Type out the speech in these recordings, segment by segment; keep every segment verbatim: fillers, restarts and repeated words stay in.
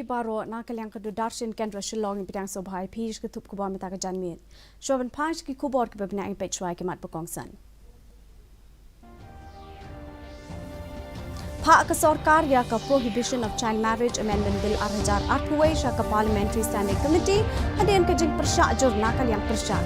Baroh na ka liang ka Doordarshan Kendra Shillong, ngi pdiang sngewbha ïa phi sha ka thup khubor mynta ka janmiet. Shuwa ban phai sha ki khubor kiba bniah, ngin peit shuwa ïa ki mat ba kongsan. Phah ka sorkar ïa ka Prohibition of Child Marriage Amendment Bill ar hajar arphew wei sha ka Parliamentary Standing Committee hadien ka jingpyrshah jur na ka liang pyrshah.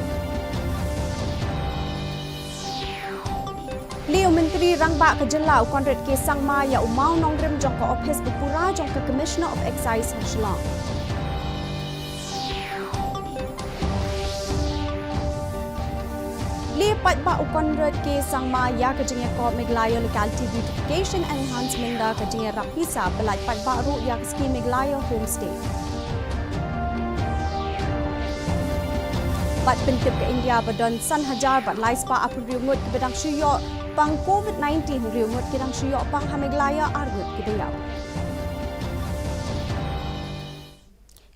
Plie u Myntri Rangbah ka Jylla u Conrad K Sangma ïa u mawnongrim jong ka ophis ba pura jong ka Commissioner of Excise ha Shillong. Plie paidbah u Conrad K Sangma ïa ka jingïakop Meghalaya Locality Beautification Enhancement da ka jingïarap pisa, pynlait paidbah ruh ïa ka skhim Meghalaya Homestay. Bad pyntip ka India ba don san hajar bad lai spah arphew hynriew ngut kiba dang shu ïoh pang covid nineteen, hynriew ngut ki dang shu ïoh pang ha Meghalaya, ar ngut kiba ïap.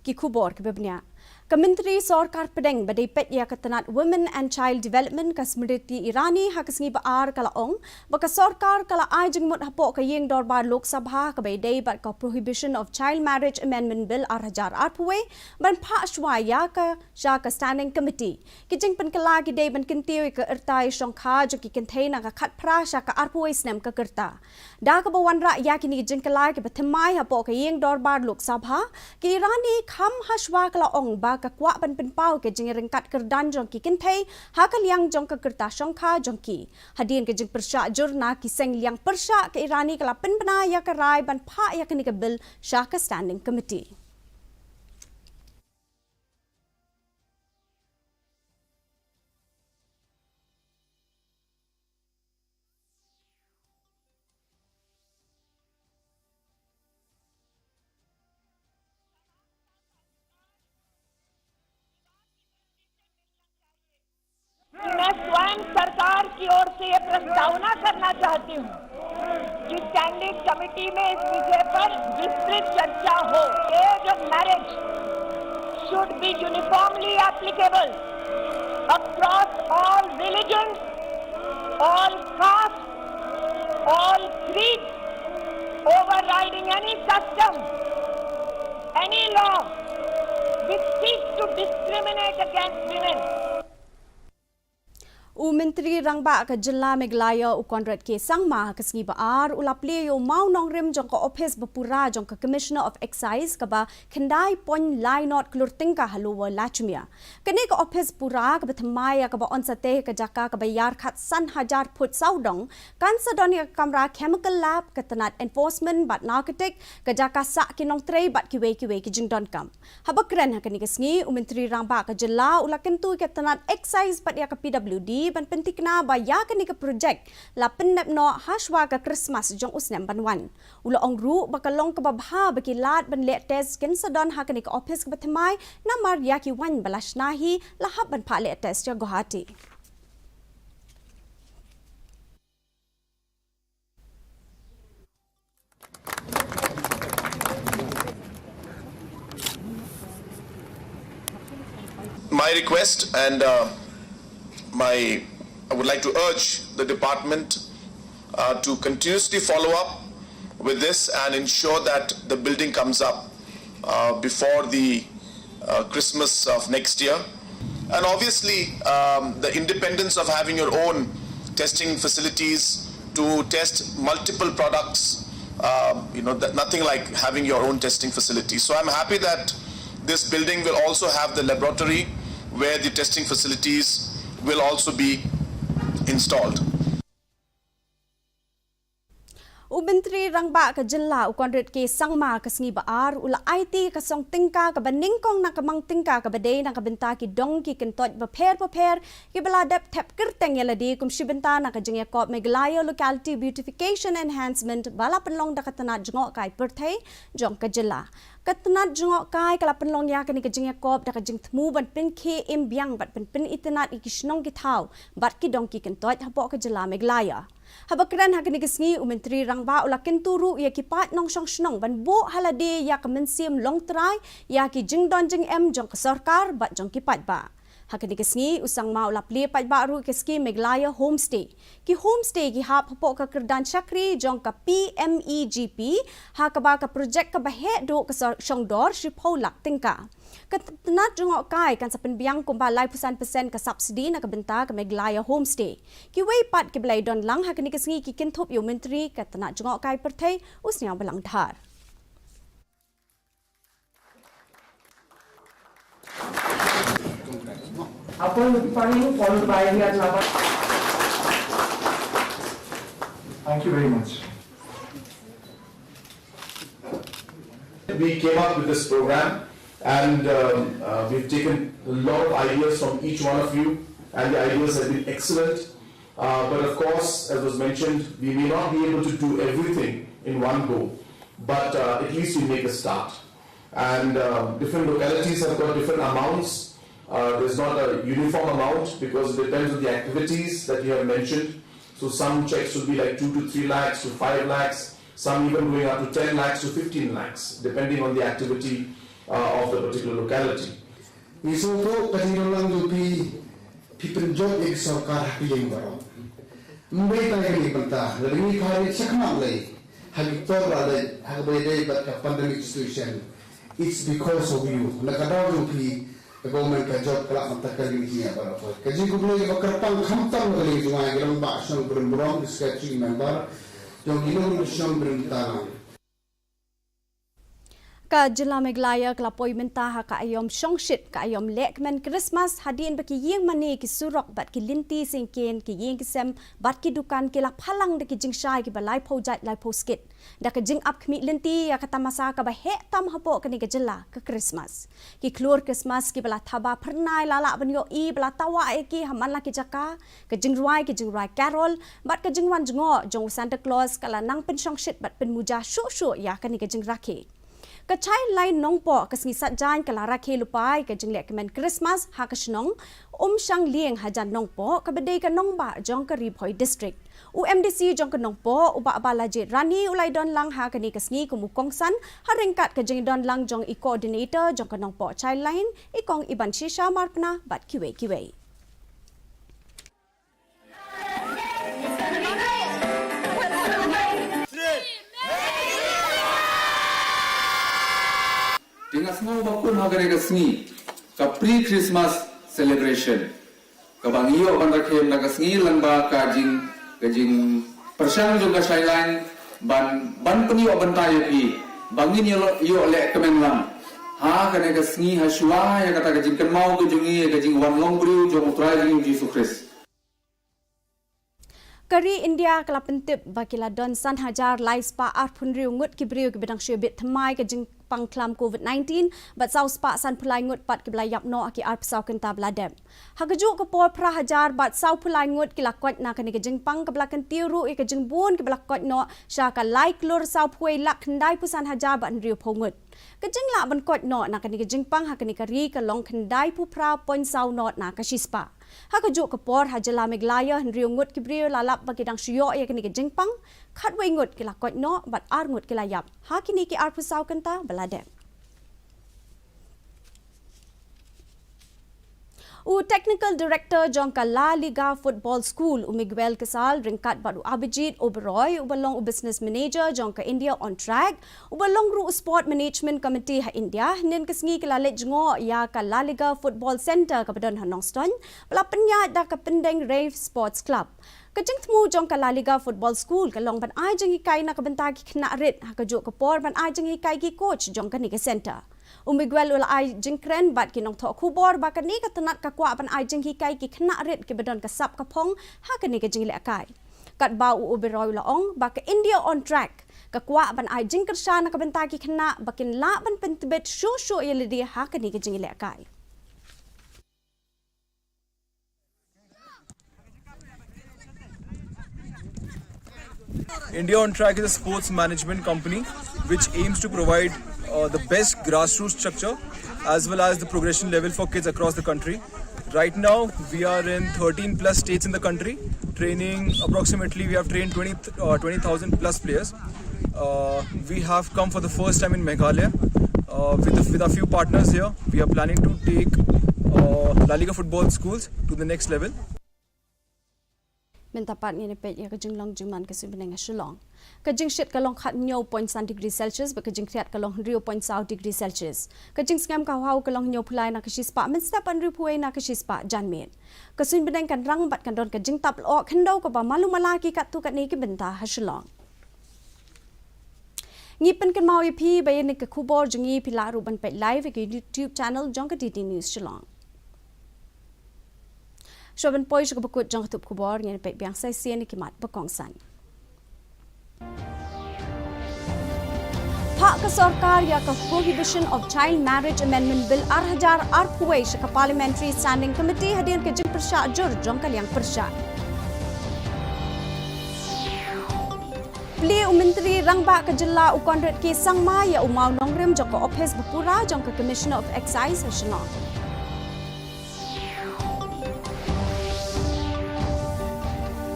Ki khubor kiba bniah. Ka Myntri Sorkar Pdeng ba dei peit ïa ka tnat Women and Child Development ka Smriti Irani ha ka sngi ba ar ka la ong ba ka sorkar ka la ai jingmut hapoh ka ïing dorbar Lok Sabha kaba ïadei bad ka Prohibition of Child Marriage Amendment Bill ar hajar arphew wei ban phah shuwa ïa ka sha ka Standing Committee. Ki jingpynkylla ki dei ban kyntiew ïa ka rta shongkha jong ki kynthei na ka khatphra sha ka arphew wei snem ka rta. Da kaba wanrah ïa kine ki jingkylla kiba thymmai hapoh ka ïing dorbar Lok Sabha, ka Irani kham ha shuwa ka la ong ba ka kwah ban pynpaw ka jingryngkat kyrdan jong ki kynthei ha ka liang jong ka rta shongkha jong ki. Hadien ka jingpyrshah jur na ki seng liang pyrshah, ka Irani ka la pynbna ïa ka rai ban phah ïa kane ka bill sha ka Standing Committee. मैं स्वयं सरकार की ओर से ये प्रस्तावना करना चाहती हूँ कि स्टैंडिंग कमेटी में इस विषय पर विस्तृत चर्चा हो। Age of marriage should be uniformly applicable across all religions, all castes, all creeds, overriding any custom, any law which seeks to discriminate against women. U Myntri Rangbah ka Jylla Meghalaya u Conrad K Sangma ha ka sngi ba ar u la plie ïa u mawnongrim jong ka ophis ba pura jong ka Commissioner of Excise kaba khyndai point lai nod klur tyngka ha Lower Lachmere. Kane ka ophis pura kaba thymmai ïa kaba yn sa tei ka jaka kaba ïar khatsan hajar phut sawdong, kan sa don ïa ka kamra chemical lab, ka tnat enforcement bad narcotic, ka jaka sah ki nongtrei bad kiwei kiwei ki jingdonkam. Haba kren ha kane ka sngi, u Myntri Rangbah ka Jylla u la kyntu ïa ka tnat Excise bad ïa ka P W D ban pynthikna ba ïa kane ka projek la pynnep noh ha shuwa ka Christmas jong u snem ban wan. U la ong ruh ba ka long kaba bha ba ki lad ban leh test kin sa don ha kane ka ophis kaba thymmai, namar ïa ki waiñ ba la shna hi la hap ban phah leh test ïa Guwahati. My request and, uh, my, I would like to urge the department, uh, to continuously follow up with this and ensure that the building comes up, uh, before the, uh, Christmas of next year. And obviously, um, the independence of having your own testing facilities to test multiple products, um, you know, th-, nothing like having your own testing facility. So I'm happy that this building will also have the laboratory where the testing facilities will also be installed. U Myntri Rangbah ka Jylla u Conrad K Sangma ka sngi ba ar u la aiti ka song tyngka kaba nyngkong na ka mang tyngka kaba dei na ka bynta ki dong ki kyntoit bapher bapher kiba la dep thep kyrteng ïa lade kum shi bynta na ka jingïakop Meghalaya Locality Beautification Enhancement ba la pynlong da ka tnat jngohkai pyrthei jong ka Jylla. Ka tnat jngohkai ka la pynlong ïa kane ka jingïakop da ka jingthmu ban pynkhie im biang bad ban pynitynnad ïa ki shnong ki thaw bad ki dong ki kyntoit hapoh ka Jylla Meghalaya. Haba kren ha kane ka sngi u Myntri Rangbah u la kyntu ruh ïa ki paid nongshong shnong ban buh ha lade ïa ka mynsiem longtrai ïa ki jingdon jingem jong ka sorkar bad jong ki paidbah. Ha kane ka sngi u Sangma u la plie paidbah ruh ïa ka skim Meghalaya Homestay. Ki homestay ki hap hapoh ka kyrdan shakri jong ka P M E G P, ha kaba ka projek kaba heh duh ka sa-, shongdor shiphew lak tyngka. Ka tnat jngohkai kan sa pynbiang kumba laiphew san percent ka subsidy na ka bynta ka Meghalaya Homestay. Kiwei pat kiba la ïadon lang ha kane ka sngi ki kynthup ïa u Myntri ka tnat jngohkai pyrthei u Sniawbhalang Dhar. Upon the followed by the Adlaba. Thank you very much. We came up with this program, and um, uh, we've taken a lot of ideas from each one of you, and the ideas have been excellent. Uh, but of course, as was mentioned, we may not be able to do everything in one go, but uh, at least we make a start. And um, different localities have got different amounts. Uh, there's not a uniform amount because it depends on the activities that you have mentioned. So some checks would be like two to three lakhs to five lakhs, some even going up to ten lakhs to fifteen lakhs, depending on the activity uh, of the particular locality. Ngi sngewthuh ka jingdon lang jong phi, phi pynjop ïa ka sorkar ha ki ïing baroh. Ym dei tang kane ka bynta, lada ngi phai shakhmat lei ha ki por ba la dei, ha kaba ïadei bad ka pandemic situation, it's because of you. Na ka daw jong phi ka government ka jop ka la mynta ka liang jong ngi baroh. Ka jingkhublei kaba kyrpang khamtam ka liang jong ngi, ki rangbah shnong barim burom, ki secretary, member jong ki nongshong barim bynta lang. Ka jylla Meghalaya ka la poi mynta ha ka aïom shongshit, ka aïom lehkmen Christmas, hadien ba ki ïing mane, ki surok bad ki lynti syngkien, ki ïing ki sem bad ki dukan ki la phalang da ki jingshai kiba laiphew jait laiphew skit, da ka jingap khmih lynti ïa ka tamasa kaba heh tam hapoh kane ka jylla, ka Christmas. Ki khlur Christmas kiba la thaba phyrnai la lah ban ïohi ba la tawah ïa ki ha man la ki jaka. Ka jingrwai, ka jingrwai carol bad ka jingwan jngoh jong u Santa Claus ka la nang pynshongshit bad pynmuja shuh shuh ïa kane ka jingrakhe. Ka Childline Nongpoh ka sngi Saitjaiñ ka la rakhe lypa ïa ka jinglehkmen Christmas ha ka shnong Umshanglieng hajan Nongpoh, kaba dei ka nongbah jong ka Ri Bhoi District. U M D C jong ka Nongpoh, u Bah Balajied Rani, u la ïadon lang ha kane ka sngi kum u kongsan ha ryngkat ka jingdon lang jong i coordinator jong ka Nongpoh Childline, i Kong Ibanshisha Marpna bad kiwei kiwei. Te nga sngew ba kum ha kane ka sngi ka pre-Christmas celebration kaba ngi ïoh ban rakhe ynda ka sngi, lyngba ka jing, ka jingpyrshang jong ka Childline ban, ban pynïoh bynta ïa phi ba ngin ïoh, ïoh lehkmen lang ha kane ka sngi, ha shuwa ïa kata ka jingkynmaw ka jong ngi, ka jingwan long briew jong U Trai jong ngi Jisu Khrist. Ka ri India ka la pyntip ba ki la don san hajar lai spah arphew hynriew ngut ki briew kiba dang shu ïabit thymmai ka jingpang khlam covid nineteen, bad saw spah sanphew lai ngut pat kiba la ïap noh ha ki arphew saw kynta ba la dep. Ha kajuh ka por phra hajar bad sawphew lai ngut ki la koit na kane ka jingpang, kaba la kyntiew ruh ïa ka jingbun kiba la koit noh sha ka lai klur sawphew wei lak khyndaiphew san hajar bad hynriewphew ngut. Ka jinglah ban koit noh na kane ka jingpang ha kane ka ri ka long khyndaiphew phra point saw nod na ka shispah. Ha kajuh ka por, ha jylla Meghalaya, hynriew ngut ki briew la lap ba ki dang shu ïoh ïa kane ka jingpang, khatwei ngut ki la koit noh bad ar ngut ki la ïap ha kine ki arphew saw kynta ba la dep. U Technical Director jong ka La Liga Football School, u Miguel Casal, ryngkat bad u Abhijit Oberoi, uba long u Business Manager jong ka India on Track, uba long ruh u Sport Management Committee ha India, hynnin ka sngi ki la leit jngoh ïa ka La Liga Football Center kaba don ha Nongstoiñ, ba la pynïaid da ka Pyndengrei Sports Club. Ka jingthmu jong ka La Liga Football School ka long ban ai jinghikai na ka bynta ki khynnah rit, ha kajuh ka por ban ai jinghikai ki coach jong kane ka center. U Miguel u la ai jingkren bad ki nongthoh khubor ba kane ka tnat ka kwah ban ai jinghikai ki khynnah rit kiba don ka sap ka phong ha kane ka jinglehkai. Katba u Oberoi u la ong ba ka India on Track ka kwah ban ai jingkyrshan na ka bynta ki khynnah ba kin lah ban pyntbit shuh shuh ïa lade ha kane ka jinglehkai. India on Track is a sports management company which aims to provide uh, the best grassroots structure as well as the progression level for kids across the country. Right now, we are in thirteen plus states in the country, training approximately, we have trained twenty, uh, twenty thousand plus players. Uh, we have come for the first time in Meghalaya uh, with, a, with a few partners here. We are planning to take uh, La Liga football schools to the next level. Mynta pat ngin ïa peit ïa ka jinglong jingman ka suiñ bneng ha Shillong. Ka jingshit ka long khathynñiew point san degree Celsius bad ka jingkhriat ka long hynriew point saw degree Celsius. Ka jingsngem ka haw ka long hynñiewphew lai na ka shispah mynstep bad hynriewphew wei na ka shispah janmiet. Ka suiñ bneng kan rang bad kan don ka jingtap lyoh khyndew kaba malu mala ki katto katne ki bynta ha Shillong. Ngi pynkynmaw ïa phi ba ïa kane ka khubor jong ngi phi lah ruh ban peit live ïa ka YouTube channel jong ka D D News Shillong. Shuwa ban poi sha kaba kut jong ka tup khubor, ngin peit biang sa shisien ïa ki mat ba kongsan. Phah ka sorkar ïa ka Prohibition of Child Marriage Amendment Bill ar hajar arphew wei sha ka Parliamentary Standing Committee hadien ka jingpyrshah jur jong ka liang pyrshah. Plie u Myntri Rangbah ka Jylla u Conrad K Sangma ïa u mawnongrim jong ka ophis ba pura jong ka Commissioner of Excise ha Shillong.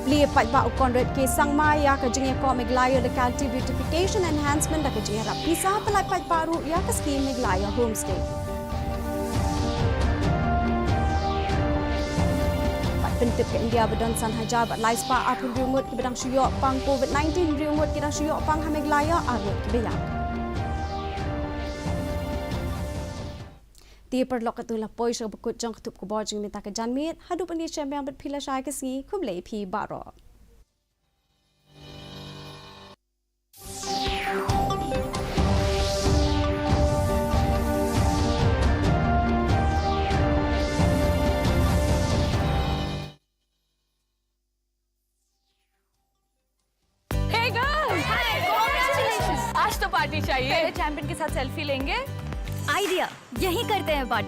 Plie paidbah u Conrad K Sangma ïa ka jingïakob Meghalaya Locality Beautification Enhancement da ka jingïarap pisa, plie paidbah ruh ïa ka skim Meghalaya Homestay. Bad pyntip ka India ba don san hajar bad lai spah arphew hynriew ngut kiba dang shu ïoh pang covid nineteen, hynriew ngut ki dang shu ïoh pang ha Meghalaya, ar ngut kiba ïap. Te paralok, katto la poi sha kaba kut jong ka tup khubor jong ngi mynta ka janmiet, haduh ban ïashem biang bad phi lashai ka sngi, khublei phi baroh. Hey girls! Hi! Congratulations! आज तो पार्टी चाहिए। पहले चैंपियन के साथ सेल्फी लेंगे। आइडिया, यहीं करते हैं पार्टी।